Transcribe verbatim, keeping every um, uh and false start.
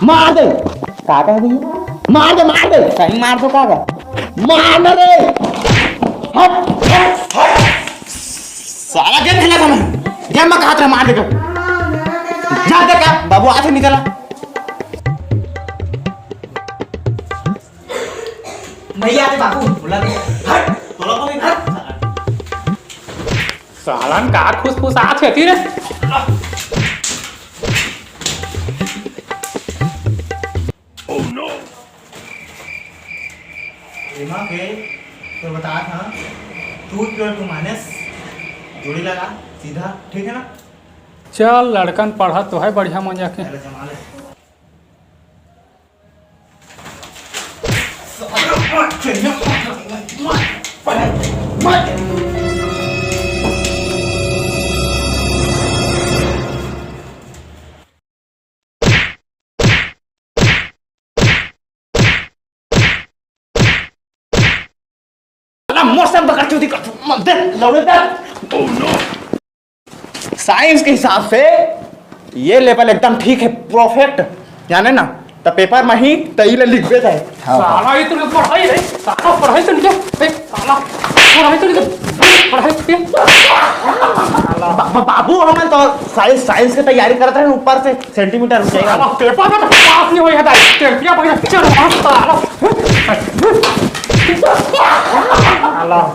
मार दे। का कहे भैया? मार दे, मार दे। कहीं मार दो का बा? मार ना रे। हट, हट, हट। साला गेम खेला था मैं। गेम में कहा था मार दे कर। जा दे का? बाबू आते निकला। भैया आते बाबू। बुला दे। हट। तोला को नहीं हट। सालन का खुसफुसात हे रे। एमा के तो बता था, तू प्योर टू माइनस, जोड़ी लगा सीधा, ठीक है ना? चल लड़कन, पढ़त तो है बढ़िया मजा के। पहले जमा ले। साला मौसम बकचोदी कर, मत दे, लौड़े दे। साइंस के हिसाब से ये लेवल एकदम ठीक है, परफेक्ट, जाने ना, त पेपर में ही त ई ले लिखबे जाए। हाँ। साला ये तो पढ़ाई है, साला पढ़ाई तो नहीं, ए, साला पढ़ाई तो नहीं, पढ़ाई तो नहीं। ब-, ब-, बाबू, हमन तो साइंस, साइंस के तैयारी करत रहे, ऊपर से सेंटीमीटर हो जाएगा। साला पेपर में तो पास नहीं होई है, दाई। टेपिया भाई, चल, साला। साला।